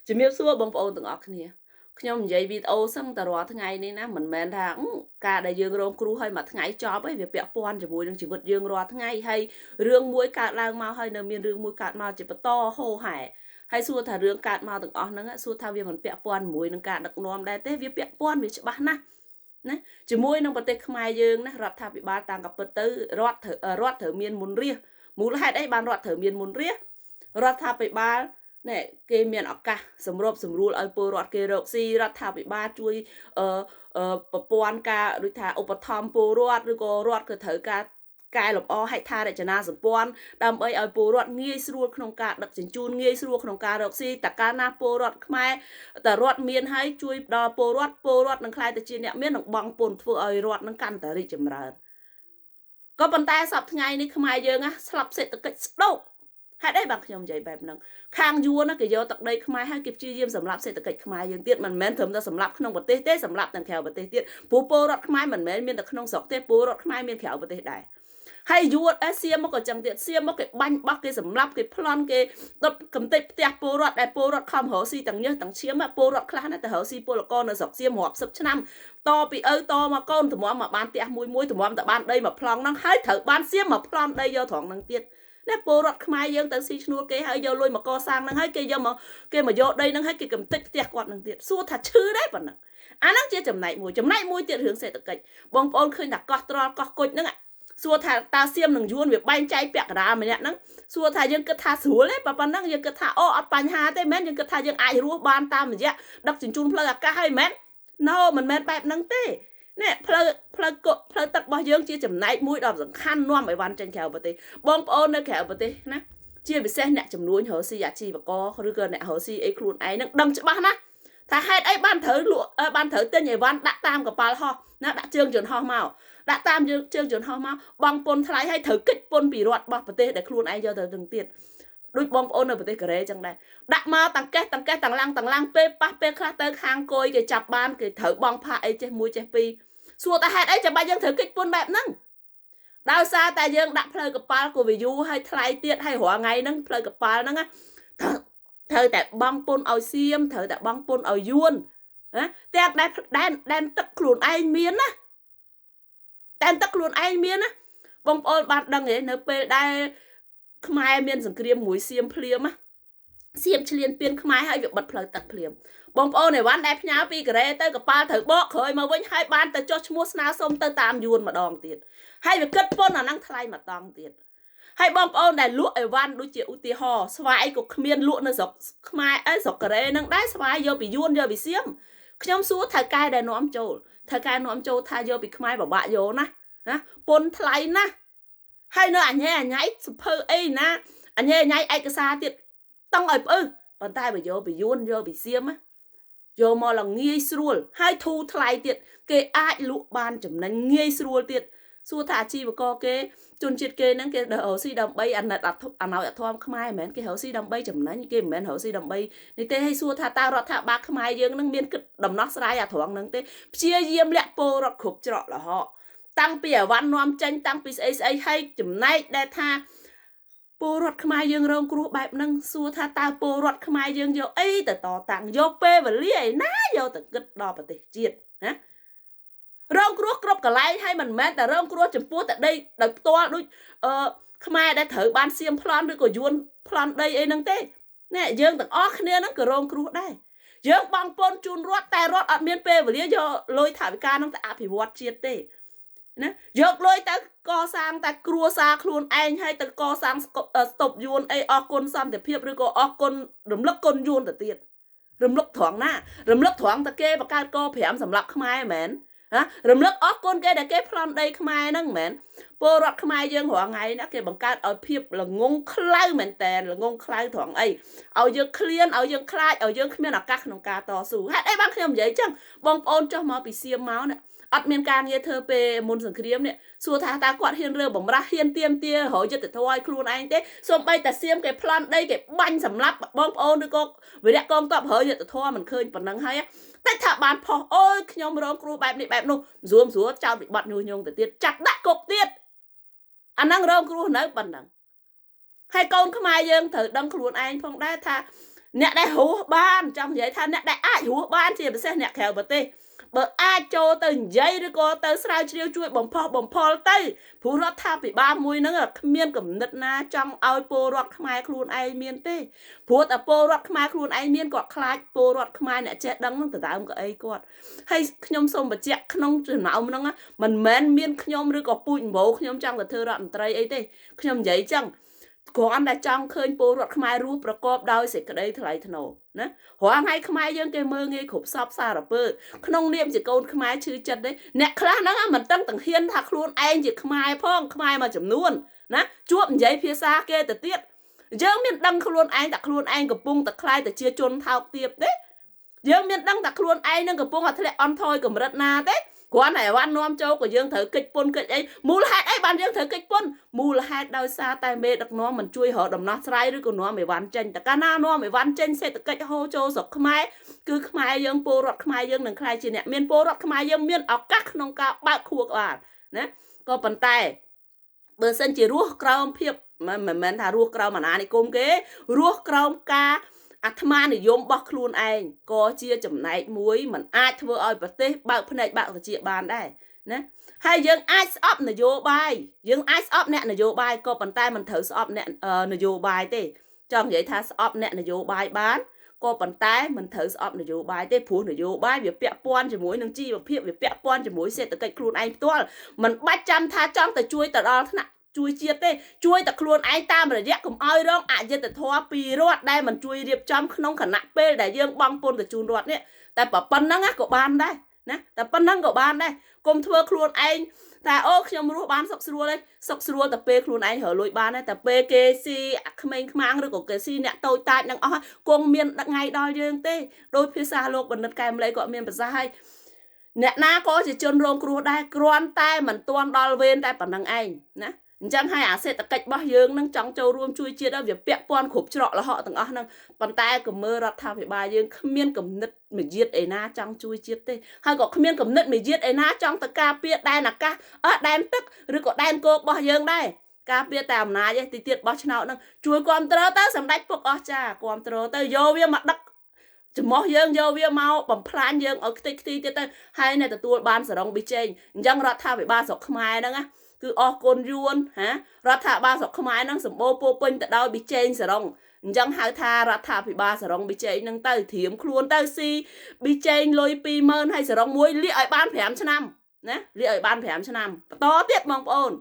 ជំរាបសួរបងប្អូនទាំងអស់គ្នាខ្ញុំនិយាយវីដេអូសឹងតែរាល់ថ្ងៃនេះណាមិនមែនថាការដែលយើងរងគ្រោះហើយមួយថ្ងៃចប់ឯងវាពាក់ព័ន្ធជាមួយនឹងជីវិតយើងរាល់ថ្ងៃហើយរឿងមួយកើតឡើងមកហើយនៅមានរឿងមួយកើតមកជាបន្តហូរហែហើយសួរថារឿងកើតមកទាំងអស់ហ្នឹងសួរថាវាមិនពាក់ព័ន្ធជាមួយនឹងការដឹកនាំដែរទេវាពាក់ព័ន្ធវាច្បាស់ណាស់ណាជាមួយនឹងប្រទេសខ្មែរយើងណារដ្ឋាភិបាលតាំងកពិតទៅរដ្ឋត្រូវមានមុនរាជមូលហេតុអីបានរដ្ឋត្រូវមានមុនរាជរដ្ឋាភិបាលនេះគេមានឱកាសសម្របសម្រួលឲ្យពលរដ្ឋគេរកស៊ីរដ្ឋាភិបាលជួយអឺប្រព័ន្ធការដូចថាឧបត្ថម្ភពលរដ្ឋឬក៏រដ្ឋក៏ត្រូវការកែលម្អហេដ្ឋារចនាសម្ព័ន្ធដើម្បីឲ្យពលរដ្ឋងាយស្រួលក្នុងការដឹកជញ្ជូនងាយស្រួលក្នុងការរកស៊ីតកាលណាពលរដ្ឋខ្មែរតរដ្ឋមានហើយជួយដល់ពលរដ្ឋពលរដ្ឋនឹងក្លាយទៅជាអ្នកមាននឹងបង់ពន្ធធ្វើឲ្យរដ្ឋនឹងកាន់តែរីកចម្រើនក៏ប៉ុន្តែសប្តាហ៍ថ្ងៃនេះខ្មែរយើងស្លាប់សេដ្ឋកិច្ចស្ដោកហេតុអីបានខ្ញុំនិយាយបែបហ្នឹងខាងយួនណាគេយកទឹកដីខ្មែរហើយគេព្យាយាមសម្លាប់សេដ្ឋកិច្ចខ្មែរយើងទៀតមិនមែនត្រឹមតែសម្លាប់ក្នុងប្រទេសទេសម្លាប់ទាំងក្រៅប្រទេសទៀតព្រោះពលរដ្ឋខ្មែរមិនមែនមានតែក្នុងស្រុកទេពលរដ្ឋខ្មែរមានក្រៅប្រទេសដែរហើយយួនអេសៀមមកក៏ចឹងទៀតសៀមមកគេបាញ់បោះគេសម្លាប់គេប្លន់គេដុតកំទេចផ្ទះពលរដ្ឋដែលពលរដ្ឋខំរកស៊ីទាំងញើសទាំងឈាមពលរដ្ឋខ្លះណាទៅរកស៊ីពលករនៅស្រុកសៀមរាប់សិបឆ្នាំតពីឪតមកកូនតម្រាំមកបានផ្ទះមួយមួយតម្រាំតែបានដីមួយប្លង់ហ្នឹងហើយត្រូវបានសៀមមកប្លន់ដីយកត្រង់ហ្នឹងទៀតណាពលរដ្ឋខ្មែរយើងទៅស៊ីឈ្នួលគេហើយយកលុយមកកសាងហ្នឹងហើយគេយកមកគេមកយកដីហ្នឹងហើយគេកំទេចផ្ទះគាត់ហ្នឹងទៀតសួរថាឈឺដែរប៉ុណ្ណឹងអាហ្នឹងជាចំណែកមួយចំណែកមួយទៀតរឿងសេដ្ឋកិច្ចបងប្អូនឃើញថាកោះត្រល់កោះគុជហ្នឹងសួរថាតើសៀមនឹងយួនវាបែងចែកពាក់កណ្ដាលម្នាក់ហ្នឹងសួរថាយើងគិតថាស្រួលទេប៉ុណ្ណឹងយើងគិតថាអូអត់បញ្ហាទេមែនយើងគិតថាយើងអាចរស់បានតាមរយៈដឹកជញ្ជូនផ្លូវអាកាសហើយមែនណូមិនមែនបែបហ្នឹងទេនេះផ្លូវផ្លូវផ្លូវទឹករបស់យើងជាចំណែកមួយដ៏សំខាន់នាំអីវ៉ាន់ចេញក្រៅប្រទេសបងប្អូននៅក្រៅប្រទេសណាជាពិសេសអ្នកចំនួនរកស៊ីអាជីវករឬក៏អ្នករកស៊ីអីខ្លួនឯងហ្នឹងដឹងច្បាស់ណាថាហេតុអីបានត្រូវលក់បានត្រូវទិញអីវ៉ាន់ដាក់តាមកប៉ាល់ហោះណាដាក់ជើងយន្តហោះមកដាក់តាមជើងយន្តហោះមកបងពន្ធថ្លៃឲ្យត្រូវគិតពន្ធពីរដ្ឋរបស់ប្រទេសដែលខ្លួនឯងយកទៅទាំងទៀតដូចបងប្អូននៅប្រទេសកូរ៉េចឹងដែរដាក់មកតាំងកេះតាំងកេះតាំងឡាំងតាំងឡាំងពេលប៉ះពេលខ្លះទៅខាងគយគេចាប់បានគេត្រូវបងផាកអីចេះមួយចេះពីរសួរតែហេតុអីចាំបាច់យើងត្រូវគិតពន្ធបែបហ្នឹងដោយសារតែយើងដាក់ផ្លូវកប៉ាល់ក៏វាយូរហើយថ្លៃទៀតហើយរាល់ថ្ងៃហ្នឹងផ្លូវកប៉ាល់ហ្នឹងណាត្រូវតែបងពន្ធឲ្យសៀមត្រូវតែបងពន្ធឲ្យយួនណាទាំងដែនទឹកខ្លួនឯងមានណាដែនទឹកខ្លួនឯងមានណាបងប្អូនបានដឹងទេនៅពេលដែលខ្មែរមានសង្គ្រាមមួយសៀមភ្លាមណាសៀមឆ្លៀនពៀនខ្មែរហើយវាបិទផ្លូវទឹកភ្លាមបងប្អូនអីវ៉ាន់ដែលផ្ញើពីកូរ៉េទៅកប៉ាល់ត្រូវបកក្រោយមកវិញហើយបានទៅចុះឈ្មោះស្នើសុំទៅតាមយួនម្ដងទៀតហើយវាគិតពន្ធអាហ្នឹងថ្លៃមួយតង់ទៀតហើយបងប្អូនដែលលក់អីវ៉ាន់ដូចជាឧទាហរណ៍ស្វាយក៏គ្មានលក់នៅស្រុកខ្មែរអីស្រុកកូរ៉េហ្នឹងដែរស្វាយយកពីយួនយកពីសៀមខ្ញុំសួរថៅកែដែលនាំចូលថៅកែនាំចូលថាយកពីខ្មែរពិបាកយកណាណាពន្ធថ្លៃណាស់ហើយនៅអញ៉ែអញ៉ៃសភៅអីណាអញ៉ែអញ៉ៃឯកសារទៀតតង់ឲ្យផ្អឹសប៉ុន្តែបើយកពីយួនយកពីសៀមយកមកឡើងងាយស្រួលហើយធូរថ្លៃទៀតគេអាចលក់បានចំណេញងាយស្រួលទៀតសួរថាអាជីវករគេជនជាតិគេហ្នឹងគេរកស៊ីដើម្បីអាណិតអាណោចអធមខ្មែរមិនមែនគេរកស៊ីដើម្បីចំណេញគេមិនមែនរកស៊ីដើម្បីនេះទេឲ្យសួរថាតើរដ្ឋាភិបាលខ្មែរយើងហ្នឹងមានគិតដំណោះស្រាយអាត្រង់ហ្នឹងទេព្យាយាមលាក់ពលរដ្ឋគ្រប់ច្រកល្ហកតាំងពីអវ៉ាន់នាំចេញតាំងពីស្អីស្អីឲ្យចំណែកដែលថាពលរដ្ឋខ្មែរយើងរងគ្រោះបែបហ្នឹងសួរថាតើពលរដ្ឋខ្មែរយើងយកអីទៅតតាំងយកពេលវេលាឯណាយកទៅគិតដល់ប្រទេសជាតិណារងគ្រោះគ្រប់កន្លែងហើយមិនមែនតែរងគ្រោះចំពោះតែដីដោយផ្ទាល់ដូចអឺខ្មែរដែលត្រូវបានសៀមប្លន់ឬក៏យួនប្លន់ដីអីហ្នឹងទេណែយើងទាំងអស់គ្នាហ្នឹងក៏រងគ្រោះដែរយើងបងពន្ធជូនរដ្ឋតែរដ្ឋអត់មានពេលវេលាយកលុយថវិកាហ្នឹងទៅអភិវឌ្ឍជាតិទេណាយកលុយទៅកសាងតែគ្រួសារខ្លួនឯងហើយទៅកសាងស្តុបយួនអីអស់គុណសន្តិភាពឬក៏អស់គុណរំលឹកគុណយួនទៅទៀតរំលឹកត្រង់ណារំលឹកត្រង់តែគេបង្កើតក5សម្រាប់ខ្មែរមែនណារំលឹកអស់គុណគេដែលគេប្លន់ដីខ្មែរហ្នឹងមែនពលរដ្ឋខ្មែរយើងរាល់ថ្ងៃណាគេបង្កើតឲ្យភាពល្ងងខ្លៅមែនតែនល្ងងខ្លៅត្រង់អីឲ្យយើងឃ្លានឲ្យយើងខ្លាចឲ្យយើងគ្មានឱកាសក្នុងការតស៊ូហេតុអីបានខ្ញុំនិយាយចឹងបងប្អូនចុះមកពីសៀមមកណាអត់មានការងារធ្វើពេលមុនសង្គ្រាមនេះសួរថាតើគាត់ហ៊ានរើបំរាស់ហ៊ានទៀមទារយុទ្ធធម៌ឲ្យខ្លួនឯងទេសូម្បីតែសៀមគេប្លន់ដីគេបាញ់សម្លាប់បងប្អូនឬក៏វីរៈកងទ័ពរយុទ្ធធម៌មិនឃើញប៉ុណ្ណឹងហើយតែថាបានផុសអូយខ្ញុំរងគ្រោះបែបនេះបែបនោះស្រួលស្រួលចោលវិបត្តិញុះញង់ទៅទៀតចាប់ដាក់គុកទៀតអាហ្នឹងរងគ្រោះនៅប៉ុណ្ណឹងហើយកូនខ្មែរយើងត្រូវដឹងខ្លួនឯងផងដែរថា អ្នកដែលរស់បានចង់និយាយថាអ្នកដែលអាចរស់បានជាពិសេសអ្នកក្រៅប្រទេសបើអាចចូលទៅនិយាយឬក៏ទៅស្រាវជ្រាវជួយបំផុសបំផុលទៅព្រោះរដ្ឋាភិបាលមួយហ្នឹងគ្មានគំនិតណាចង់ឲ្យពលរដ្ឋខ្មែរខ្លួនឯងមានទេព្រោះតែពលរដ្ឋខ្មែរខ្លួនឯងមានគាត់ខ្លាចពលរដ្ឋខ្មែរអ្នកចេះដឹងហ្នឹងដដើមកៅអីគាត់ហើយខ្ញុំសូមបញ្ជាក់ក្នុងចំណោមហ្នឹងមិនមែនមានខ្ញុំឬក៏ពូជម្បោខ្ញុំចង់ទៅធ្វើរដ្ឋមន្ត្រីអីទេខ្ញុំនិយាយចឹងគ្រាន់តែចង់ឃើញពលរដ្ឋខ្មែររស់ប្រកបដោយសេចក្តីថ្លៃថ្នូរណារាល់ថ្ងៃខ្មែរយើងគេមើលងាយគ្រប់សពសារពើក្នុងនាមជាកូនខ្មែរឈឺចិត្តទេអ្នកខ្លះហ្នឹងមិនដឹងទាំងហ៊ានថាខ្លួនឯងជាខ្មែរផងខ្មែរមួយចំនួនណាជួបនិយាយភាសាគេទៅទៀតយើងមានដឹងខ្លួនឯងតែខ្លួនឯងកំពុងតែខ្លាយទៅជាជនថោកទាបទេយើងមានដឹងតែខ្លួនឯងនឹងកំពុងតែធ្លាក់អន់ថយកម្រិតណាទេគ្រាន់តែអីវ៉ាន់នាំចូលក៏យើងត្រូវកិច្ចពន្ធកិច្ចអីមូលហេតុអីបានយើងត្រូវកិច្ចពន្ធមូលហេតុដោយសារតែមេដឹកនាំមិនជួយរកដំណោះស្រាយឬក៏នាំអីវ៉ាន់ចេញតែកាលណានាំអីវ៉ាន់ចេញសេដ្ឋកិច្ចហូរចូលស្រុកខ្មែរគឺខ្មែរយើងពលរដ្ឋខ្មែរយើងនឹងក្លាយជាអ្នកមានពលរដ្ឋខ្មែរយើងមានឱកាសក្នុងការបើកខួរក្បាលណាក៏ប៉ុន្តែបើសិនជារស់ក្រោមភាពមិនមែនថារស់ក្រោមអាណានិគមគេរស់ក្រោមការអាត្មានិយមរបស់ខ្លួនឯងក៏ជាចំណែកមួយมันអាចធ្វើឲ្យប្រទេសបើកភ្នែកបើកត្រចៀកបានដែរណាហើយយើងអាចស្អប់នយោបាយយើងអាចស្អប់អ្នកនយោបាយក៏ប៉ុន្តែមិនត្រូវស្អប់អ្នកនយោបាយទេចង់និយាយថាស្អប់អ្នកនយោបាយបានក៏ប៉ុន្តែមិនត្រូវស្អប់នយោបាយទេព្រោះនយោបាយវាពាក់ព័ន្ធជាមួយនឹងជីវភាពវាពាក់ព័ន្ធជាមួយសេដ្ឋកិច្ចខ្លួនឯងផ្ទាល់មិនបាច់ចាំថាចង់ទៅជួយទៅដល់ថ្នាក់ជួយជាតិទេជួយតែខ្លួនឯងតាមរយៈកុំឲ្យរងអយុត្តិធម៌ពីរដ្ឋដែលមិនជួយរៀបចំក្នុងខណៈពេលដែលយើងបង់ពន្ធទៅជូនរដ្ឋនេះតែប៉ុណ្្នឹងក៏បានដែរណាតែប៉ុណ្្នឹងក៏បានដែរកុំធ្វើខ្លួនឯងតែអូខ្ញុំរស់បានសុខស្រួលទេសុខស្រួលតែពេលខ្លួនឯងរកលុយបានតែពេលគេស៊ីអាក្មេងខ្មាំងឬក៏គេស៊ីអ្នកតូចតាចនឹងអស់គង់មានថ្ងៃដល់យើងទេដោយភាសាលោកបណ្ឌិតកែមលីគាត់មានប្រសាសន៍ឲ្យអ្នកណាក៏ជាជនរងគ្រោះដែរគ្រាន់តែមិនទាន់ដល់វេនតែប៉ុណ្្នឹងឯងណាអញ្ចឹងហើយអាសេដ្ឋកិច្ចរបស់យើងនឹងចង់ចូលរួមជួយជាតិវាពាក់ព័ន្ធគ្រប់ច្រកល្ហកទាំងអស់ហ្នឹងប៉ុន្តែក៏មើលរដ្ឋាភិបាលយើងគ្មានគំនិតមយាទឯណាចង់ជួយជាតិទេហើយក៏គ្មានគំនិតមយាទឯណាចង់ទៅការពារដែនអាកាសដែនទឹកឬក៏ដែនគោករបស់យើងដែរការពារតែអំណាចឯទីទៀតបោះឆ្នោតហ្នឹងជួយគ្រប់គ្រងទៅសម្ដេចពុកអស្ចារ្យគ្រប់គ្រងទៅយកវាមកដឹកចំោះយើងយកវាមកបំផ្លាញយើងឲ្យខ្ទេចខ្ទីទៀតទៅហើយអ្នកទទួលបានសរងប៊ីចេងអញ្ចឹងរដ្ឋាភិបាលស្រុកខ្មែរហ្នឹងណាគឺអស់គុណយួនហារដ្ឋាភិបាលស្រុកខ្មែរហ្នឹងសម្បូរពោពេញទៅដោយប៊ីចេងសរងអញ្ចឹងហៅថារដ្ឋាភិបាលសរងប៊ីចេងហ្នឹងទៅត្រៀមខ្លួនទៅស៊ីប៊ីចេងលុយ20000ហើយសរងមួយលាកឲ្យបាន5ឆ្នាំណាលាកឲ្យបាន5ឆ្នាំបន្តទៀតបងប្អូន